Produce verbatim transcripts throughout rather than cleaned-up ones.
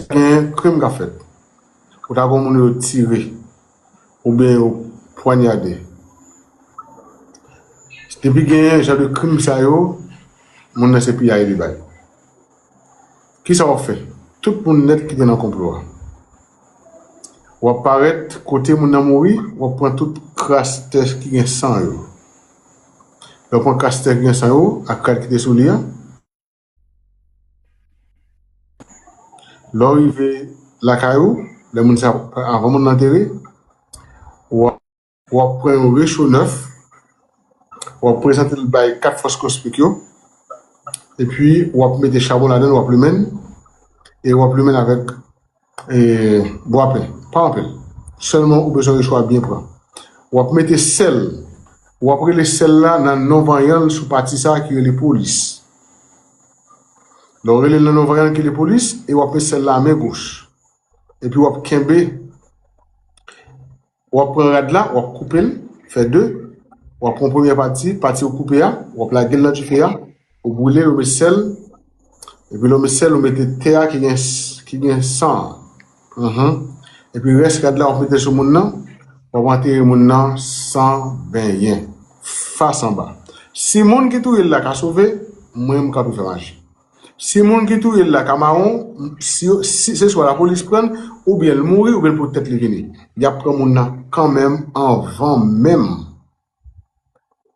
genyen krim k ap fèt. Ou ta gen moun yo tire, oubyen yo pwanyade. Depi genyen jan de krim sa yo, moun nan se piyaye li bay. Kisa w ap fè? Tout moun nèt ki te nan konplo a. W ap parèt kote moun nan mouri, w ap pran tout kras tè ki gen san yo. Lè w pran kras tè ki gen san yo, ak rad ki te sou li a, lè w rive lakay ou, lè moun sa, avan moun nan antere, w ap, w ap pran yon recho nèf, w ap prezante l bay kat fòs kosmik yo, epi w ap mete chabon ladan l, w ap limen l, e w ap limen l avèk e, bwapen, pa anpil. Sèlman ou bezwen recho a byen pran. W ap mete sèl. W ap rele sèl la nan non vanyan l sou pati sa a ki rele polis. Lè w rele l nan non vanyan l ki rele polis, e w ap met sèl la a men goch. Epi w ap kenbe, w ap pran rad la, w ap koupe l, fè de. W ap pran premyè pati, pati ou koupe a, w ap lage l nan dife a, ou brile l, ou met sèl, epi lè w met sèl, ou mete tè a ki gen, ki gen san an. Mhm. Epi rès rad la, w ap mete l sou moun nan, w ap antere moun nan san benyen, fas anba. Si moun ki touye l la ka sove, mwen, m kanpe fè maji. Si moun ki touye l la ka mawon, si, yo- si se swa lapolis pran l, oubyen l mouri, oubyen l pot tèt li vini. Y ap pran moun nan kanmenm anvan menm.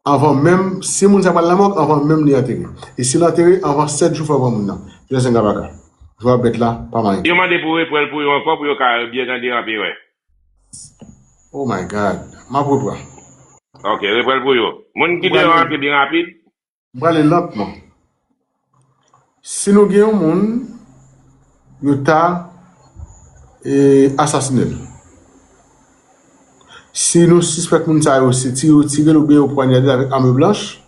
Anvan menm, si moun sa pral nan mòg, anvan menm li antere. E si l antere, anvan sèt jou fò yo pran moun nan. Jwè zenga baka. Jwè bèt la, pa manyen. Yo mande pou repran l pou yo ankò, pou yo ka byen tande anpi wè. Oh my God. M ap repran. Ok, repran l pou yo. Moun ki deyò antre byen rapid. M prale lantman. Si nou gen yon moun, yo ta, e, asasinen l. Si nou sispèk moun sa yo, se tire yo tire l oubyen yo pwanyade l avèk ame blanch,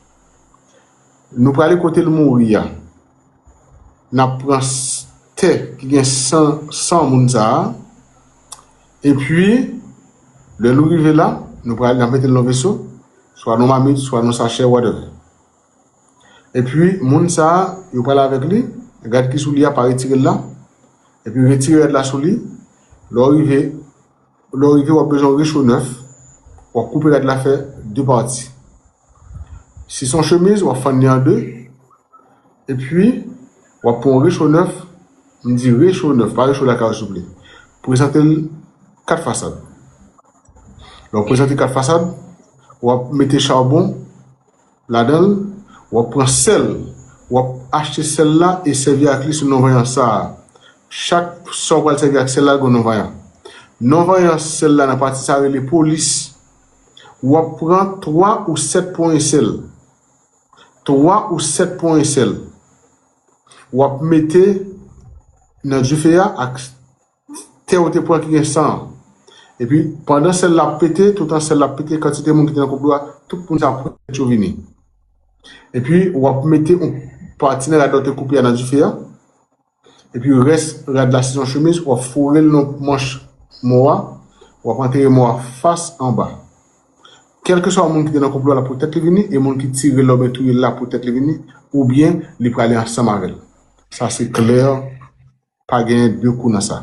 nou prale kote l mouri a. N ap pran s- tè ki gen san, san moun sa a. Epi, lè nou rive la, nou prale, n ap mete l nan veso, swa nan mamit, swa nan sachè, whatever. Epi, moun sa a, yo pral avèk li, rad ki sou li a, pa retire l la. Epi, retire rad la sou li. Lè w rive, lè w rive, w ap bezwen yon recho nèf. W ap koupe rad la fè de pati. Si se yon chemiz, w ap fann li an de. Epi, w ap pran yon recho nèf. M di recho nèf, pa recho lakay ou, souple. Prezante l kat fasad. Lè w prezante kat fasad, w ap mete chabon ladan l, w ap pran sèl, w ap achte sèl la e sèvi ak li sou non vanyan sa a. Chak sa w pral sèvi ak sèl la, gen non vanyan. Non vanyan sèl la nan pati sa a rele polis. W ap pran twa ou sèt ponyen sèl. Twa ou sèt ponyen sèl. W ap mete nan dife a ak tè ou te pran ki gen san an. Epi, pandan sèl la ap pete, toutan sèl la ap pete, kantite moun ki te nan konplo a, tout moun sa ap pran tèt yo vini. Epi, w ap mete yon pati nan rad la ou te koupe a nan dife a. Epi, rès rad la, si se yon chemiz, w ap foure l nan manch mò a, w ap antere mò a fas anba. Kèlkeswa moun ki te nan konplo a la pou tèt li vini, e moun ki tire l oubyen touye l la pou tèt li vini, oubyen li prale ansanm avè l. Sa se klè, pa gen de kou nan sa.